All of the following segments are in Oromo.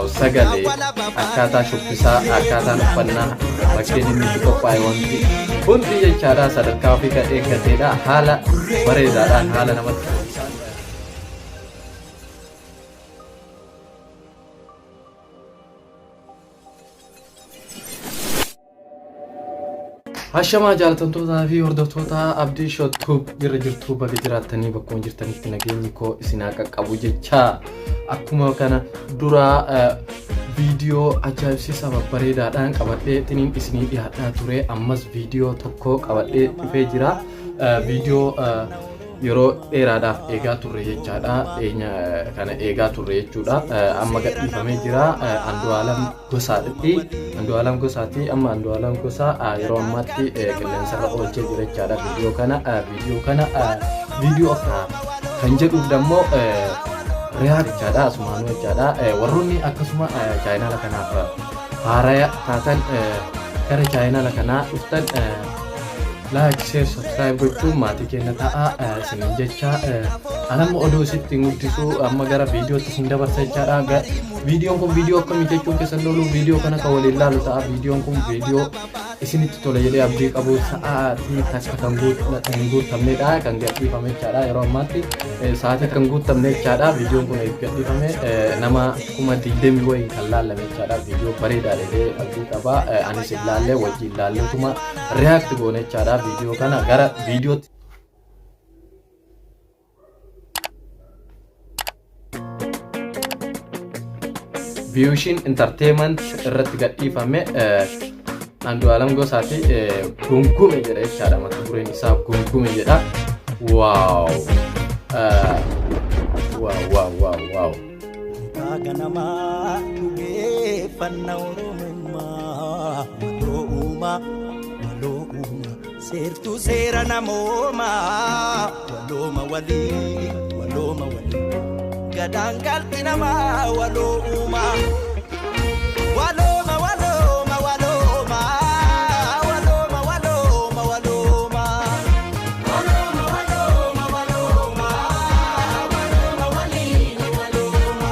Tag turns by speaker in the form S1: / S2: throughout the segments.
S1: Wow, sagalee, akkaataa shubbisaa, akkaataan uffannaa, bakkeen inni itti qophaa'e, wanti hundi jechaadha sadarkaa ofii kan eeggateedha. Haala bareedaadhaan, haala namatti toluudhaan. Hashamaa jaalatamtootaa fi hordoftoota Abdii Shoottuub, jirra jirtuu? Baga jiraattanii, bakkuma jirtanitti nageenyi koo isin haa qaqqabu jecha, akkuma kana duraa viidiyoo ajaa'ibsiisaa babbareedaadhaan qabadhee tiniin isinii dhiyaadhaa ture, ammas viidiyoo tokko qabadhee dhufee jira. Viidiyoo yeroo dheeraadhaaf eegaa turre jechaadha. Dhiyeenya kana eegaa turre jechuudha. Amma gadhiifamee jira. Andu'aalam Gosaadhatti. Andu'aalam Gosaati. Amma Andu'aalam Gosaa yeroo ammaatti qilleensarra oolchee jira jechaadha. Viidiyoo kana viidiyoo akka kan jedhuuf dammoo react jechaadha. Asumaanuu jechaadha. Warroonni akkasuma chaayinaala kanaaf haaraya taatan, gara chaayinaala kanaa dhuftan, like, share, subscribe gochuun maatii keenya ta'a isiniin jecha. Anamma oduu isitti hin guddisu, amma gara viidiyootti isin dabarsa jechaadha. Viidiyoon kun viidiyoo akkamii jechuun keessan loolu, viidiyoo kana kan waliin laalu ta'a. Viidiyoon kun viidiyoo isinitti tola jedhee abdii qabu, sa'aatii takka kan hin guutamnedha kan gadhiifame jechaadha. Yeroo ammaatti sa'aatii kan guutamne jechaadha. Viidiyoon kun gadhiifame nama 20,000 wayiin kan laallame jechaadha. Viidiyoo bareedaa jedhee abdii qaba. Anis hin laallee, wajjin laalleetuma react goone jechaadha. Viidiyoo kana gara viidiyootti. Vision Entertainment irratti gadhiifame, Andu'aalam Gosaati, Gungume jedha jechaadha. Mata dureen isaa Gungume jedha. Wow! Wow, wow, wow, wow!
S2: Ganamaa dhugeeffanna Oromummaa, waloo uumaa, waloo uumaa, seertuu seera namoomaa, walooma walii, walooma walii, gadaan galti namaa, waloo uumaa, walooma, walooma, walooma, walooma, walooma, walooma, walooma, walooma, walooma, walooma walii, walooma.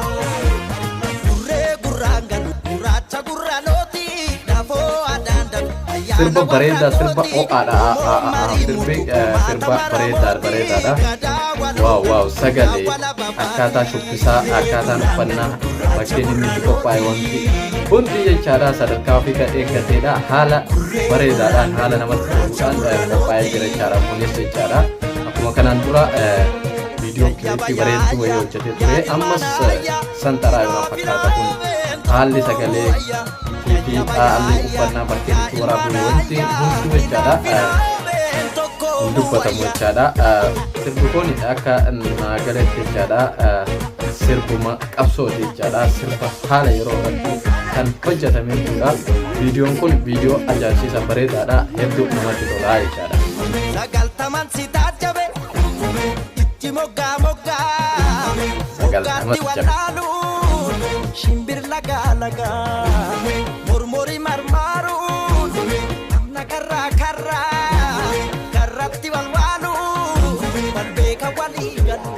S2: Gurree gurraan galu, gurraacha gurraalooti, dafoo adaan dalu.
S1: Sirba bareedaa, sirba ho'aadha. Sirbi sirba bareedaa bareedaadha. Wow, wow! Sagalee, akkaataa shubbisaa, akkaataan uffannaa, bakkeen inni itti qophaa'e, wanti hundi jechaadha sadarkaa ofii kan eeggateedha. Haala bareedaadhaan, haala namatti toluudhaan qophaa'ee jira jechaadha. Kunis jechaadha akkuma kanaan dura viidiyoo kilippii bareedduu wayii hojjetee ture, ammas santaraa yoo fakkaata. Kun haalli sagalee fi haalli uffannaa, bakkeen itti waraabame, wanti hunduu jechaadha hin dubbatamu jechaadha. Sirbi kun akka naa galetti jechaadha sirbuma qabsooti jechaadha. Sirba haala yeroo irratti kan hojjetame jechuudha. Viidiyoon kun viidiyoo ajaa'ibsiisa bareedaadha. Hedduu namatti tola jechaadha.
S2: 90n si taajjabe itti moggaa moggaa
S1: 90
S2: moggaatti wallaaluun, shimbir lagaa lagaa mormorii marmaaruun, amna karraa karraa karratti walwaaluun, wal beeka walii galu,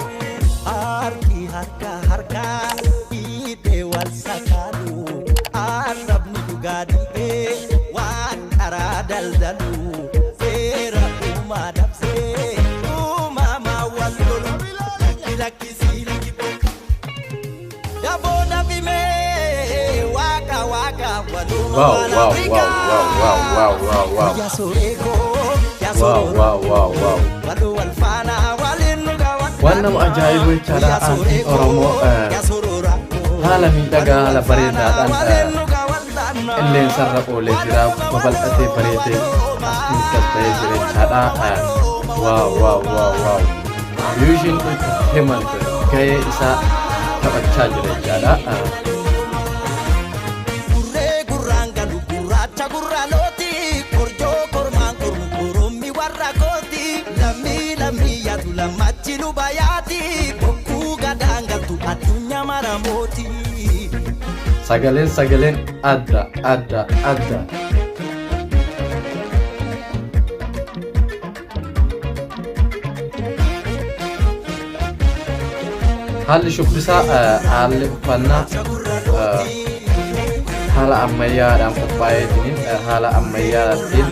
S2: harki harka harkaa hiitee wal sakaalu, arrabni dhugaa dhiibee waan karaa daldalu, seera uumaa dabsee uumamaa wal lolu, lakki lakkisii lakki daboo dafimee waaqa waaqa waluma.
S1: Wow!
S2: Yaa soreekoo yaa
S1: Wow, wow, wow!
S2: Waluu wal faana waliin nu gaawwan.
S1: Waan nama ajaa'ibu jechaadha. Aartiin Oromoo haala miidhagaa, haala bareedaadhaan qilleensarra oolee jira. Babal'atee bareedee as as bahee jira jechaadha. Wow, wow, wow, wow! Vision Entertainment gahee isaa taphachaa jira jechaadha.
S2: Gurree gurraan galu, gurraacha gurraalooti, korjoo kormaan kormu, korommi warra kooti, lammii lammii yaatu, lammachi luba yaati, bokkuu gadaan galtu, addunyaa maramooti.
S1: Sagaleen adda adda adda. Haalli shubbisaa, haalli uffannaa Haala ammayyaadhaan qophaa'eetiin, haala ammayyaatiin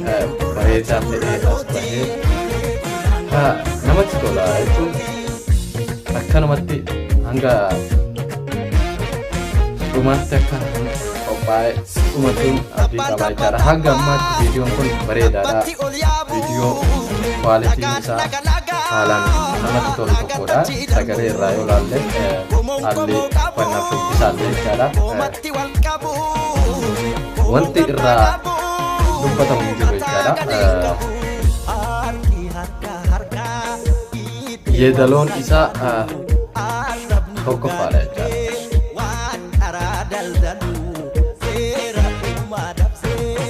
S1: bareedaa ta'ee as bahee namatti tola jechuun akkanumatti hanga dhumaatti akka qophaa'e dhumatuun abdii qaba jechaadha. Hanga ammaatti viidiyoon kun bareedaadha. Viidiyoo qualityn isaa haalaan namatti tolu tokkodha. Sagalee irraa yoo ilaalle, haalli uffannaa shubbisaallee jechaadha. Wanti irraa dubbatamu hin jiru jechaadha. Yeedaloon isaa tokkoffaadha jechaadha.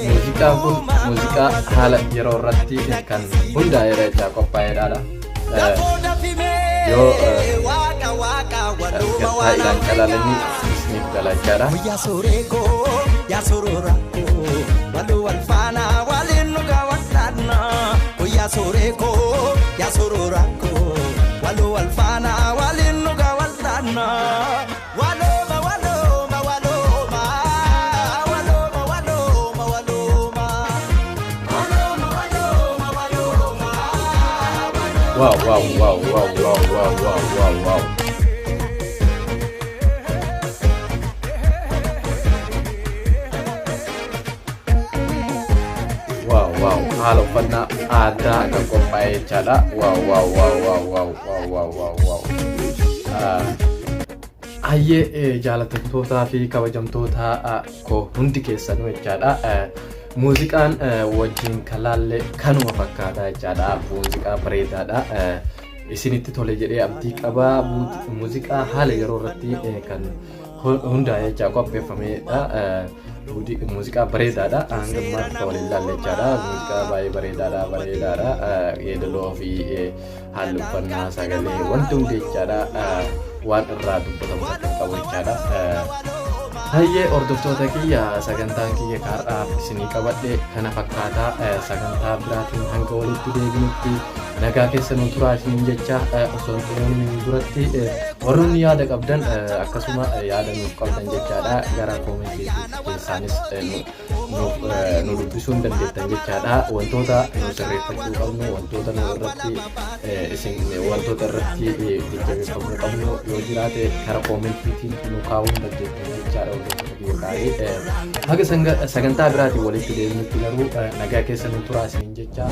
S1: Muuziqaan kun muuziqaa haala yeroo irratti kan hundaa'eedha jechaa qophaa'eedha. Yoo gattaa'idhaan calalanii isiniif gala jechaadha.
S2: Yaa soreekoo, yaa sororakoo, waluu wal faana waliin nu gaawwadhaanna. Yaa soreekoo, yaa sororakoo, waluu wal faana waliin nu gaawwadhaanna. Walooma, walooma, walooma, walooma, walooma, walooma. Walooma, walooma, walooma.
S1: Wow. Wow, haala uffannaa aadaa kan qophaa'e jechaadha. Wow. Hayyee, jaalatamtootaa fi kabajamtoota koo hundi keessanuu jechaadha. Muuziqaan wajjin kan laalle kanuma fakkaata jechaadha. Muuziqaa bareedaadha. Isinitti tole jedhee abdii qaba. Muuziqaa haala yeroo irratti kan hundaa'e jecha qopheeffamedha. Muuziqaa bareedaadha. Hanga ammaatti kan waliin ilaalle jechaadha. Muuziqaa baay'ee bareedaadha. Bareedaadha. Yeedaloo fi haalli uffannaa, sagalee, wanti hundi jechaadha. Waan irraa dubbatamu takka hin qabu jechaadha. Hayyee, hordoftoota kiyya, sagantaan kiyya har'aaf isinii qabadhe kana fakkaataa. Sagantaa biraatiin hanga walitti deebinutti nagaa keessa nu turaa isiniin jecha, osoo hin xumuriin duratti warroonni yaada qabdan, akkasuma yaada nuuf qabdan jechaadha, gara koomentii keessaanis nu dubbisuu hin dandeettan jechaadha. Wantoota nu sirreeffachuu qabnu, wantoota nu irratti isin wantoota irratti jajjabeeffamuu qabnu yoo jiraate kara koomentiitiin nu kaa'uu hin dandeettan jechaadha, hordoftoota kiyya qaalii. Haga sagantaa biraatiin walitti deebinutti garuu nagaa keessa nu turaa isiniin jecha.